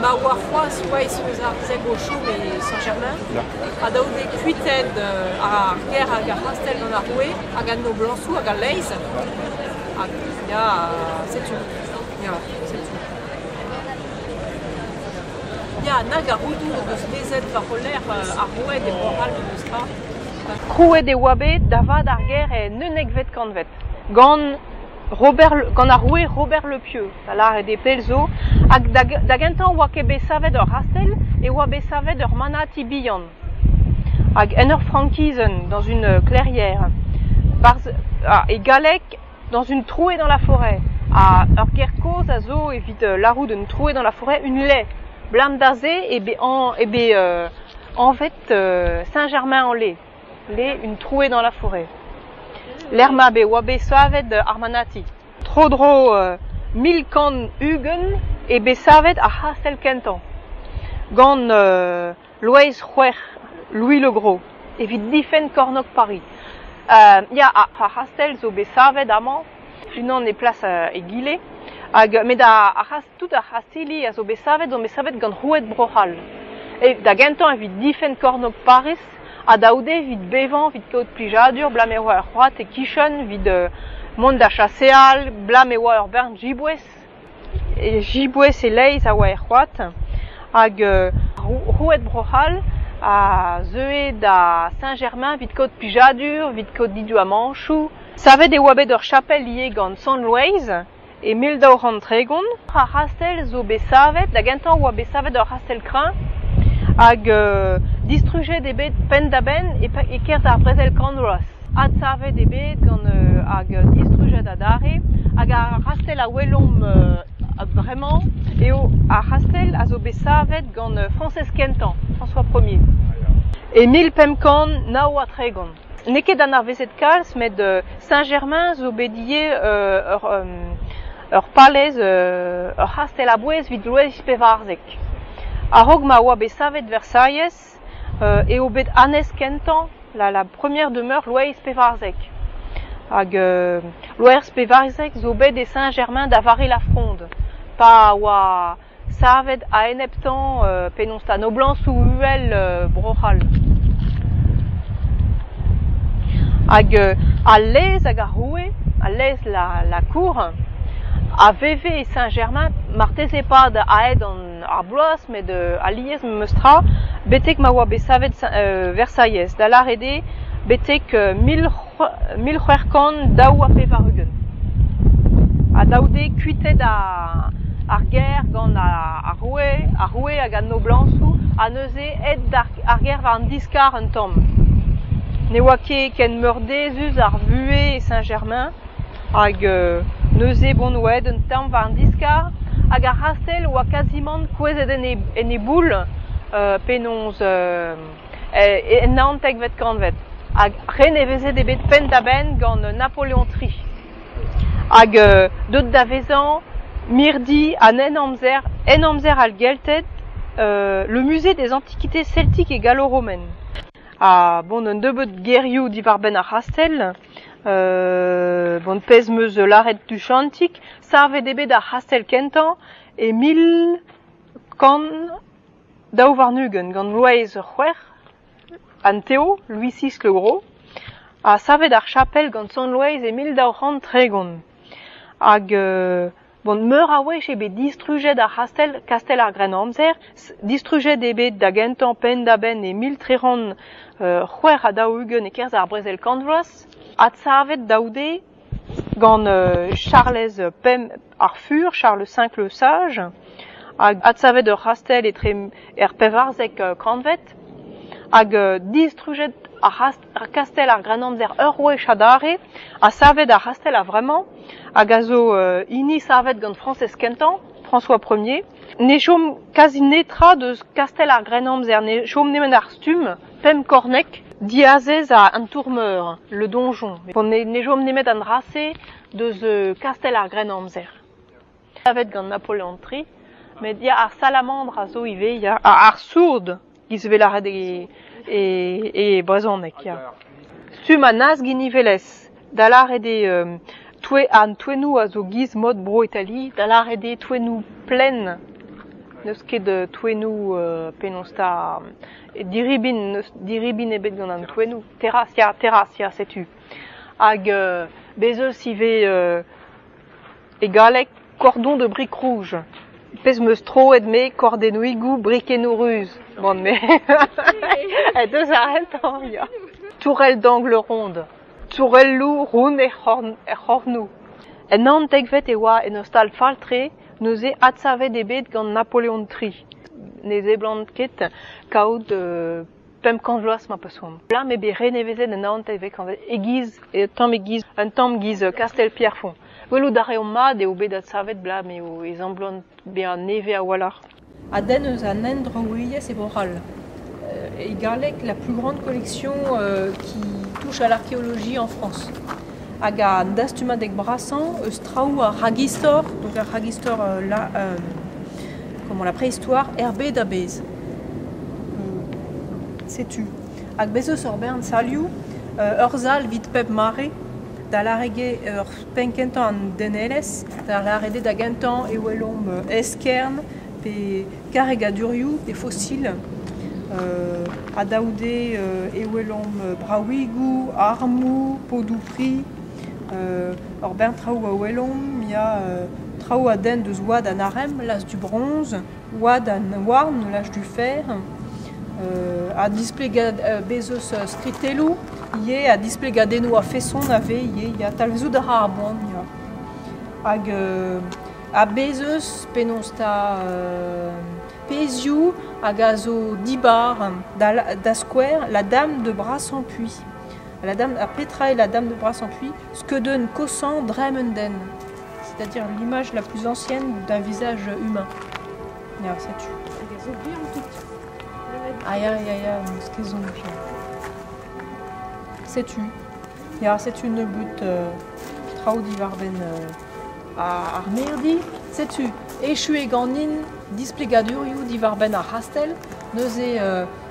Ma oa c'hoazh Loeiz eus ar Seg o chom e Saint-Germain, ha daou bet kuitaet ar gêr hag ar c'hastell gant ar roue hag an noblañsoù hag al leizh. Hag ya, setu. Ya, setu. Ya, nag a roudoù o deus lezet war o lerc'h ar roueed e Bro-C'hall memes tra. Krouet e oa bet da vat ar gêr en unnekvet kantved gant Robert, gant ar roue Robert Le Pieux, da lâret eo pell zo, hag da gentañ oa ket bet savet ur c'hastell, e oa bet savet ur manati bihan. Hag en ur frankizenn, dans une clairière, barzh e galleg, dans une trouée dans la forêt. Ha ur ger kozh a zo evit lârout un trouée dans la forêt, une laie. Blam da se eo bet eo bet anvet Saint-Germain-en-Laye. Laye, une trouée dans la forêt. Lec'h ma bet oa bet savet ar manati. Tro-dro 1120 eo bet savet ar c'hastell kentañ gant Loeiz C'hwec'h, Louis le Gros, evit difenn kornôg Pariz. Ya, ar c'hastell zo bet savet amañ, unan e plas egile, hag met ar tout ar c'hastilli a zo bet savet zo bet savet gant roueed Bro-C'hall. Da gentañ evit difenn kornôg Pariz, ha da c'houde evit bevañ, evit kaout plijadur, 'blam e oa ur c'hoad e-kichen, evit mont da chaseal, 'blam e oa ur bern jiboez. Jiboez e-leizh a oa er c'hoad hag roueed Bro-C'hall a zeue da Saint-Germain evit kaout plijadur, evit kaout diduamanchoù. Savet e oa bet ur chapel ivez gant Sant Loeiz e 1230. Ar c'hastell zo bet savet, da gentañ e oa bet savet ur c'hastell kreñv hag distrujet eo bet penn-da-benn e-kerzh ar brezel Kant Vloaz. Adsavet eo bet gant hag distrujet adarre hag ar c'hastell a welomp bremañ eo ar c'hastell a zo bet savet gant Frañsez Kentañ, François Ier, e 1539. N'eo ket anavezet kalz met Saint-Germain zo bet ivez ur palez, ur c'hastell a-bouez evit Loeiz Pevarzek. A-raok ma oa bet savet Versailhez eo bet annez kentañ la première demeure Loeiz Pevarzek. Hag Loeiz Pevarzek zo bet e Saint-Germain da vare la Fronde pa oa savet a-eneptañ penaos 'ta noblañsoù uhel Bro-C'hall. Hag al lez hag ar roue, al lez la cour, a veve e Saint-Germain marteze 'pad aet an ar bloaz met alies memes tra betek ma oa bet savet Versailhez, da lâret eo betek 1682. Ha daou dez kuitaet ar gêr gant ar roue, ar roue hag an noblañsoù ha neuze aet ar gêr war an diskar un tamm. Ne oa ket ken meurdezus ar vuhez e Saint-Germain hag neuze bon oa aet un tamm war an diskar hag ar c'hastell oa kazimant kouezhet en e boull penaos en naontekvet kantved hag renevezet eo bet penn-da-benn gant Napoleon III hag deuet da vezañ mirdi an Henamzer, Henamzer al Gelted, le musée des antiquités celtiques et gallo-romaines. Ha bon, un nebeud gerioù diwar-benn ar c'hastell. Bon, pezh 'm eus lâret tuchantik, savet eo bet ar c'hastell kentañ e 1122 gant Loeiz C'hwec'h an Teo, Louis VI le Gros, ha savet ar chapel gant Sant Loeiz e 1230. Hag bon, meur a wech eo bet distrujet ar c'hastell, kastell ar Grennamzer. Distrujet eo bet da gentañ penn-da-benn e 1346 e-kerzh ar brezel Kant Vloaz. Adsavet da c'houde gant Charlez Pemp ar Fur, Charles V le Sage, hag adsavet ur c'hastell etre er pevarzek kantved, hag distrujet ar kastell ar Grennamzer ur wech adarre, ha savet ar c'hastell a-vremañ, hag a zo hini savet gant Frañsez Kentañ, François Ier. Ne chom kazi netra deus kastell ar Grennamzer, ne chom nemet ar stumm pemp korneg diazez an tour-meur, le donjon. Ne chom nemet an dra-se deus kastell ar Grennamzer. Savet gant Napoleon III, met ya, ar salamandr a zo ivez, ya, ar sourd, giz e vez lâret e brezhoneg, ya. Stumm an azginivelezh, da lâret eo Toue, an toennoù a zo giz mod Bro-Itali, da lâret eo toennoù plaen. N'eus ket toennoù penaos 'ta diribin, n'eus diribin ebet gant an toennoù. Terras, ya, terras, ya, setu. Hag bez eus ivez e galleg cordon de briques rouges. Pezh 'm eus troet me kordennoùigoù brikennoù ruz. Bon, mais deus ar c'hentañ, ya. Tourelle d'angle ronde. Tourelloù round er c'hornoù. En naontekvet e oa en ur stal fall-tre, neuze adsavet eo bet gant Napoleon III. Ne seblant ket kaout 500 vloaz ma peus c'hoant. Blam eo bet renevezet en naontekvet kantved e-giz, tamm e-giz, un tamm giz Kastell Pierrefonds. Gwelout a reomp mat eo bet adsavet blam eo e semblant bezañ nevez a-walc'h. A denn eus an endroiezh e Bro-C'hall. E galleg, la plus grande collection qui touche à l'archéologie en France. Hag an dastumadeg brasañ eus traoù ar ragistor, donc ar ragistor la, comment la préhistoire, er bed a-bezh. Setu. Hag bez eus ur bern salioù, ur sal evit pep mare, da lâret eo ur penn-kentañ an denelezh, da lâret eo da gentañ e welomp eskern pe karregadurioù pe fosil. Ha daoude e welomp bravigoù, armoù, podoù-pri, ur bern traoù a welomp, ya traoù a denn deus oad an arem, l'âge du bronze, oad an houarn, l'âge du fer, ha displegañ bez eus skritelloù ivez ha displegadennoù a-feson a vez ivez, ya talvezout a ra ar boan, ya. Hag ha bez eus penaos 'ta pezhioù hag a zo dibar da skouer la Dame de Brassempouy. La dame, ha petra eo la Dame de Brassempouy? Skeudenn kosañ dremm un den, c'est-à-dire l'image la plus ancienne d'un visage humain. Ya, setu. Hag a zo bihan tout. Ah ya, ya, ya, n'eus ket soñj. Setu. Ya, setu nebeut traoù diwar-benn ar mirdi. Setu, echu eo ganin displegadurioù diwar-benn ar c'hastell. Neuze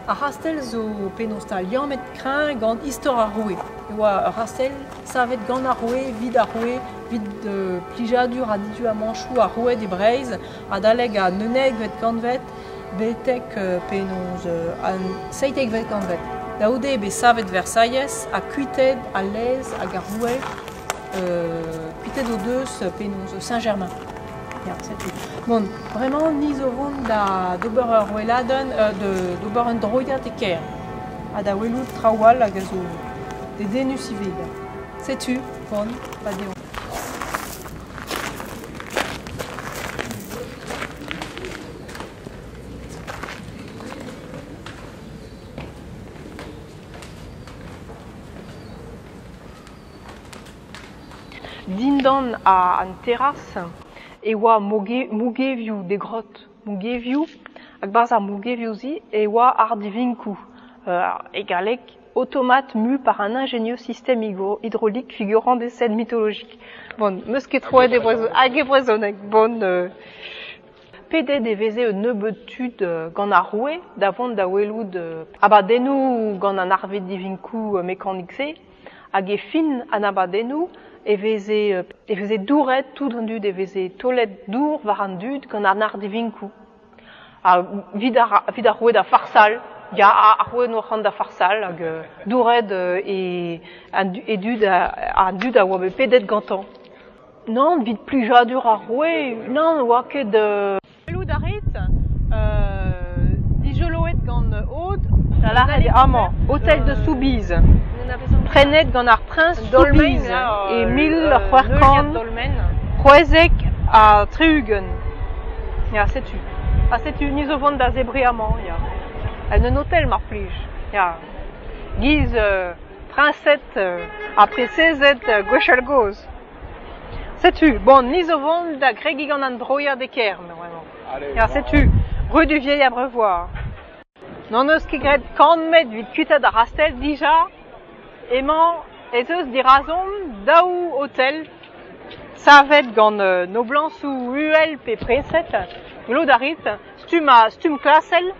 ar c'hastell zo penaos 'ta liammet kreñv gant istor ar roue. E oa ur c'hastell savet gant ar roue, evit ar roue, evit plijadur ha diduamanchoù ar roueed e Breizh, adalek an unnekvet kantved betek penaos an seitekvet kantved. Da c'houde eo bet savet Versailhez ha kuitaet al lez hag ar roue, kuitaet o deus penaos Saint-Germain. Ya, setu. Bon, bremañ ni zo vont da d'ober ur weladenn, d'ober un droiad e kêr ha da welout traoù all hag a zo dedennus ivez. Setu, bon, pa deomp. Dindan an terras e oa mougevioù, des grottes mougevioù, hag 'barzh ar mougevioù-se e oa ardivinkoù. E galleg, automate mu par un ingénieux système hydraulique figurant des scènes mythologiques. Bon, 'meus ket troet e brezhoneg, hag e brezhoneg, bon. Pedet e veze un nebeud tud gant ar roue da vont da welout abadennoù gant an ardivinkoù mekanik-se, hag e fin an abadennoù e veze douret tout an dud, e veze taolet dour war an dud gant an ardivinkoù. Ha evit ar roue da farsal, ya, ar roue n'oa c'hoant da farsal hag douret e dud an dud a oa bet pedet gantañ. Nann, evit plijadur ar roue, nann, oa ket... Gallout a rit dijoloet gant Aude, da lâret amañ, Hôtel de Soubise, prenet gant ar priñs Soubise e 1676. Ya, setu. Ha setu, ni zo vont da zebriñ amañ, ya. En un otel, mar plij, ya. Giz priñsed ha priñsezed gwechall-gozh. Setu, bon, ni zo vont da gregiñ gant an droiad e kêr, vraiment. Ya, setu, rue du Vieil Abreuvoir. N'hon eus ket graet kant metr evit kuitaat ar c'hastell dija. Emañ ez eus dirazomp daou otel savet gant noblañsoù uhel pe priñsed. Gwelout a rit, stumm ha stumm klasel.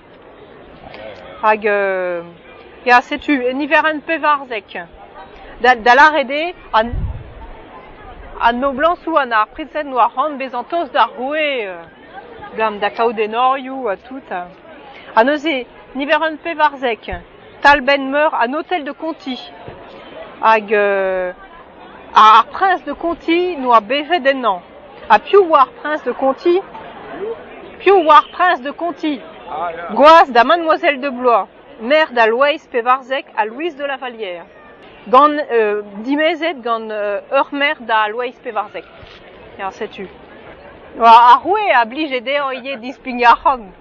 Hag ya, setu, niverenn 14. Da lâret eo, an An noblañsoù ha ar priñsed 'noa c'hoant bezañ tost d'ar roue, 'blam da kaout enorioù ha tout. Ha neuze, niverenn 14, talbenn-meur an Hôtel de Conti. Hag ar priñs de Conti 'noa bevet ennañ. Ha piv 'oa ar priñs de Conti? Piv 'oa ar priñs de Conti? Gwaz da Mademoiselle de Blois, merc'h da Loeiz XIV ha Louise de la Vallière. Gant dimezet gant ur merc'h da Loeiz XIV. Ya, setu. Ar roue a blije dezhañ ivez dispign arc'hant.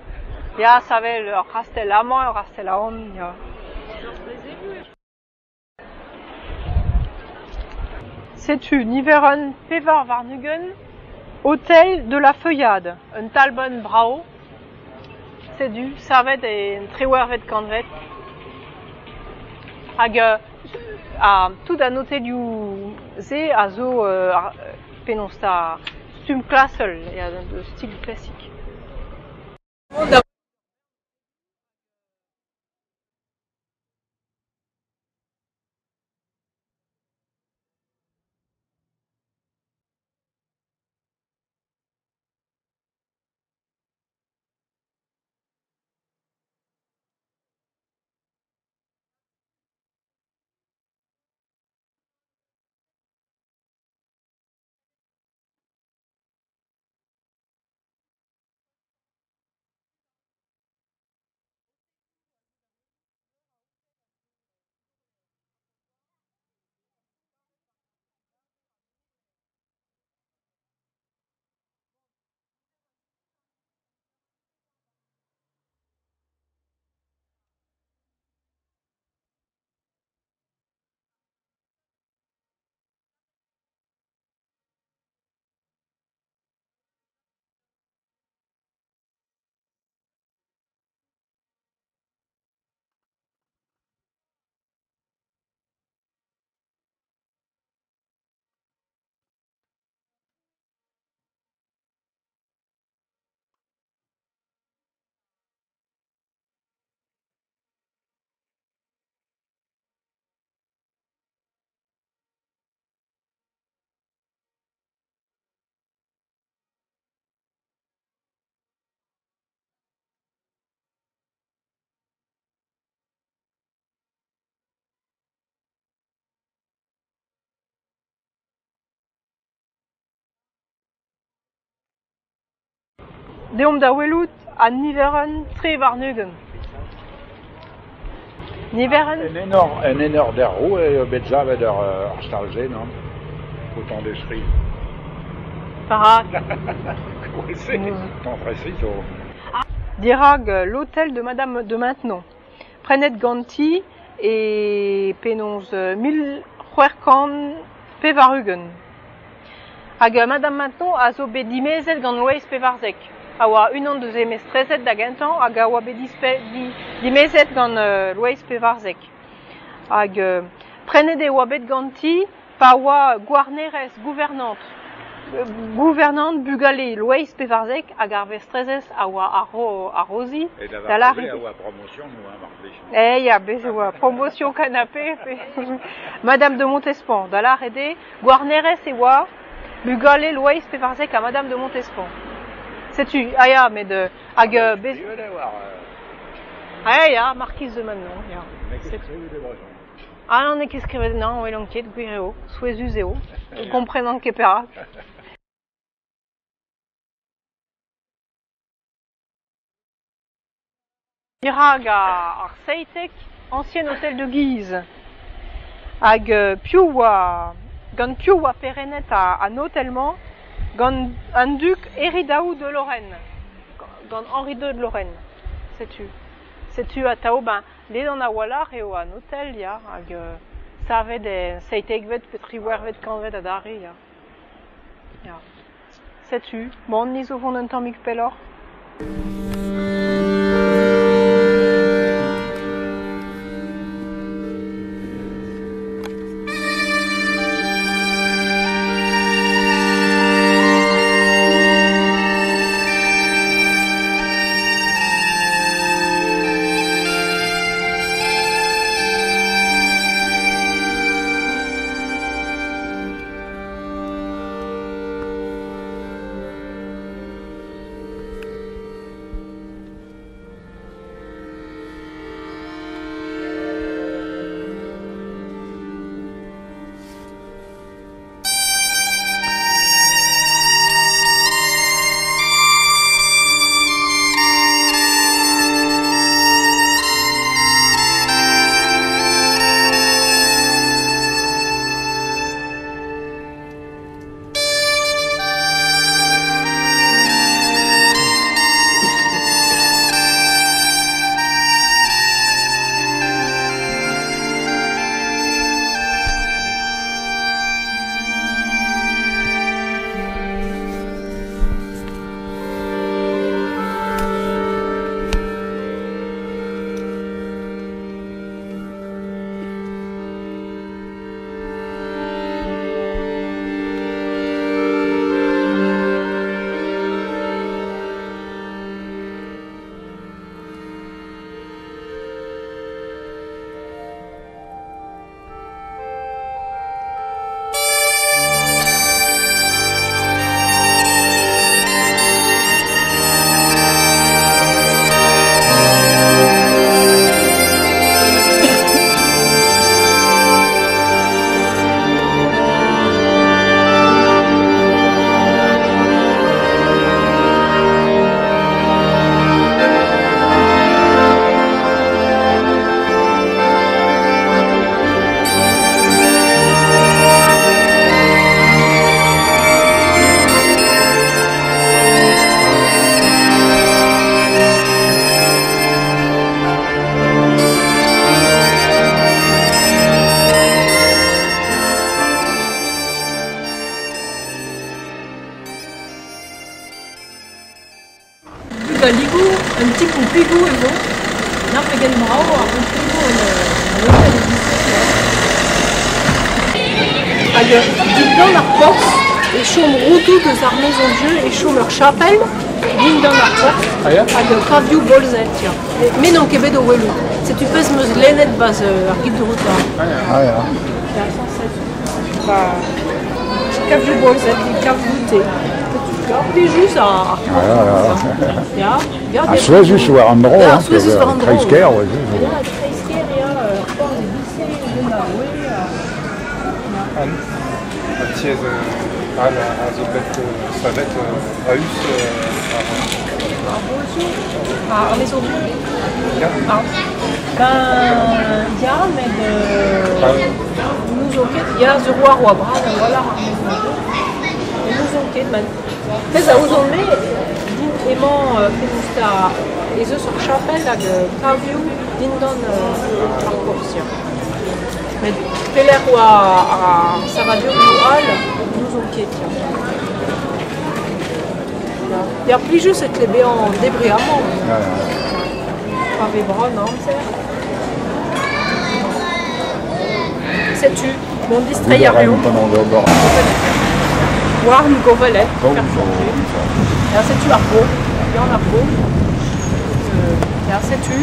Ya, savel ur c'hastell amañ, ur c'hastell ahont, ya. Setu niverenn 24, Hôtel de la Feuillade, un talbenn brav, setu, savet en triwec'hvet kantved. Hag tout an otelioù-se a zo penaos 'ta stumm klasel, ya, stil klasik. Deomp da welout an niverenn 23. Niverenn. En enor, en enor d'ar roue eo bet savet ar stal-se, non? Autant d'esprit. Perak? Temps précis zo. Dirak l'hôtel de Madame de Maintenon. Prenet ganti e penaos 1680. Hag Madame Maintenon a zo bet dimezet gant Loeiz XIV, a oa unan deus he mestrezed da gentañ hag a oa bet dimezet gant Loeiz XIV. Hag prenet e oa bet ganti pa oa gouarnerez, gouvernante, gouvernante bugale Loeiz XIV hag ar vestrezez a oa ar Rozi. E da lâret a oa promotion oa mar plij. Eh ya, bez e oa promotion canapé. Madame de Montespan, da lâret eo, gouarnerez e oa bugale Loeiz XIV ha Madame de Montespan. Setu, ah ya, met hag bez... Ah ya, marquise de Maintenon, ya. Ah non, n'eo ket skrivet, non, welan ket, gwir eo, souezhus eo, komprenan ket perak. Dirak ar 17 ancien hôtel de Guise. Hag piv oa, gant piv oa perennet an hotel-mañ? Gant an dug Herri Daou de Lorraine, gant Henri II de Lorraine. Setu. Setu atav, ben, ledan a-walc'h eo an hotel, ya, hag savet e seitekvet pe triwec'hvet kantved adarre, ya. Ya. Setu, bon, ni zo vont un tammig pelloc'h. Bugaligoù, un ti pompigoù e vo. Na pegen brav ar pompigoù en hotel e ya. Hag dindan ar porzh e chom roudoù deus ar Maison Dieu e chom ur chapel dindan ar porzh Ah ya? hag ur kavioù bolzet ya. Me n'on ket bet o welout. Setu pezh 'm eus lennet 'barzh ar guide de route. Ah ya. Ya, sañset. Ba kavioù bolzet, kav-voute. Ya, plijus ar Ah, Ya, ya. Ha souezhus war an dro, Ya, hein, souezhus war an dro. Kreiz-kêr, ouais. Ya, kreiz-kêr, ya, ar porzh e bise, deus ar roue. An an tiez all a zo bet savet a-us ar Ar bolzoù, ar Maison Dieu. Ya. Ah. Ben, ya, met n'ouzon ket, ya, sur war oa bras a-walc'h ar Maison Dieu. Mais n'ouzon ket, man. Pezh a ouzon-me, din emañ penaos 'ta ez eus ur chapel hag kavioù dindan ar porzh, ya. Met pelec'h oa ar savadurioù all, n'ouzon ket, ya. Ya, ya plijus e tle bezañ debriñ amañ. Ya, ya. Pa vez brav an amzer. Setu, mont distreiñ a reomp. Pendant d'ober. War an govelet, Bon, faire bon, changer. Ya, setu ar vro, yann ar vro. Ya, setu.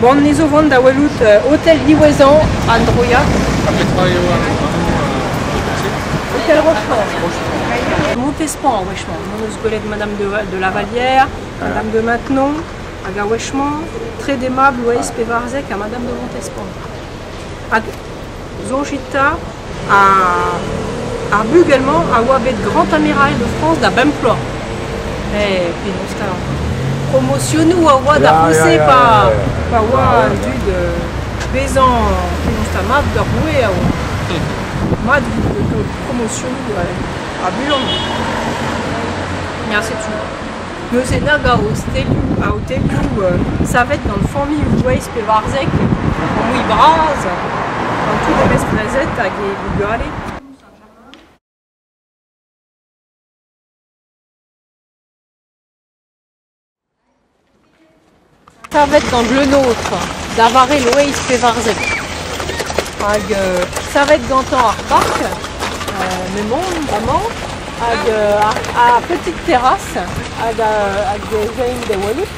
Bon, ni zo vont da welout hôtel diwezhañ an droiad. Ha petra eo an anv Hôtel Rochefort. Montespan a wechmañ. Mont eus gwelet Madame de la Vallière, Madame de Maintenon, hag a wechmañ, trede mab Loeiz Pevarzek ha Madame de Montespan. Hag soñjit 'ta ar bugel-mañ a oa bet Grand Amiral de France da bemp bloaz. Eh, penaos 'ta promosionoù a oa da Ya, ya, c'house ya, pa, ya, ya. pa oa Ya, an ya. dud bezañ penaos 'ta mab d'ur roue a oa. Mat evit kaout promosionoù ha buan. Ya, setu. Neuze nag a ostelioù, a otelioù savet gant familh Loeiz Pevarzek, mui bras, gant tout e vestrezed hag e vugale. Savet gant Le Nôtre, da vare Loeiz Pevarzek. Hag savet gantañ ar park, m'emaon bremañ, hag ar petite terrasse hag hag ez aimp da welout.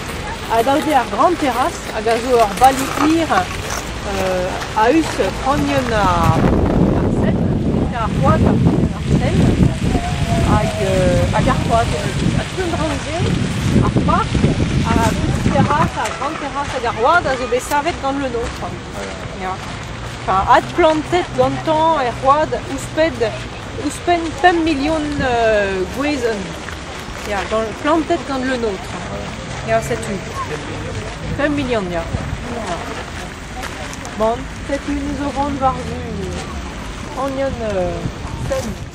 Ha daoust eo ar grande terrasse hag a zo ur bali hir a-us traoñienn ar Seine, etre ar c'hoad ha ar Seine, hag hag ar c'hoad. Ha tout an draoñ-se, ar park, ar petite terrasse, ar grande terrasse hag ar c'hoad a zo bet savet gant Le Nôtre. Ya. Enfin, adplantet gantañ er c'hoad ouzhpenn 5 million gwezenn. Ya, gant, plantet gant Le Nôtre. Ya, setu. 5 million, ya. Ya. Bon, setu nous zo vont war-zu traoñienn Seine.